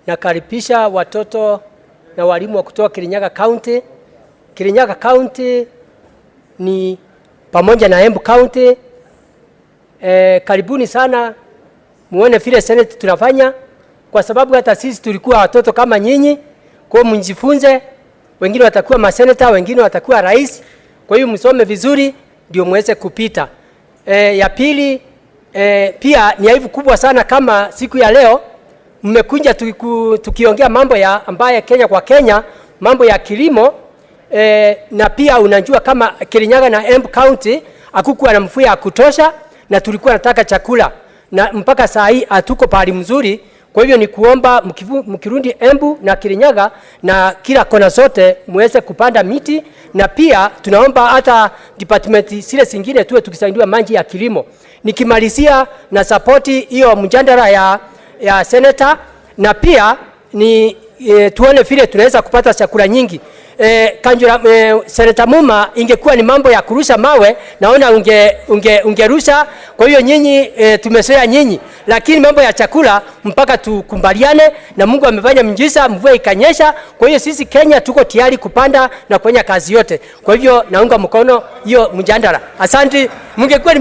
Nakaribisha watoto na walimu wa kutoka Kirinyaga County. Kirinyaga County ni pamoja na Embu County. Karibuni sana muone vile Senate tunafanya, kwa sababu hata sisi tulikuwa watoto kama nyinyi. Kwa hiyo mjifunze, wengine watakuwa maseneta, wengine watakuwa rais. Kwa hiyo msome vizuri ndio muweze kupita. Ya pili, pia ni aibu kubwa sana kama siku ya leo mmekuja tukiongea mambo ya ambaye Kenya kwa Kenya, mambo ya kilimo, na pia unajua kama Kirinyaga na Embu County hakukuwa na mvua ya kutosha, na tulikuwa nataka chakula na mpaka saa hii hatuko pahali mzuri. Kwa hivyo ni kuomba mkirundi Embu na Kirinyaga na kila kona zote muweze kupanda miti, na pia tunaomba hata department zile zingine tuwe tukisaidiwa maji ya kilimo. Nikimalizia na support hiyo mjadala ya senator, na pia ni tuone vile tunaweza kupata chakula nyingi. Kanjura, Senator Muma, ingekuwa ni mambo ya kurusha mawe, naona ungerusha. Kwa hiyo nyinyi, tumezoea nyinyi, lakini mambo ya chakula mpaka tukubaliane, na Mungu amefanya miujiza, mvua ikanyesha. Kwa hiyo sisi Kenya tuko tayari kupanda na kufanya kazi yote. Kwa hivyo naunga mkono hiyo mjadala. Asante. Mungekuwa ni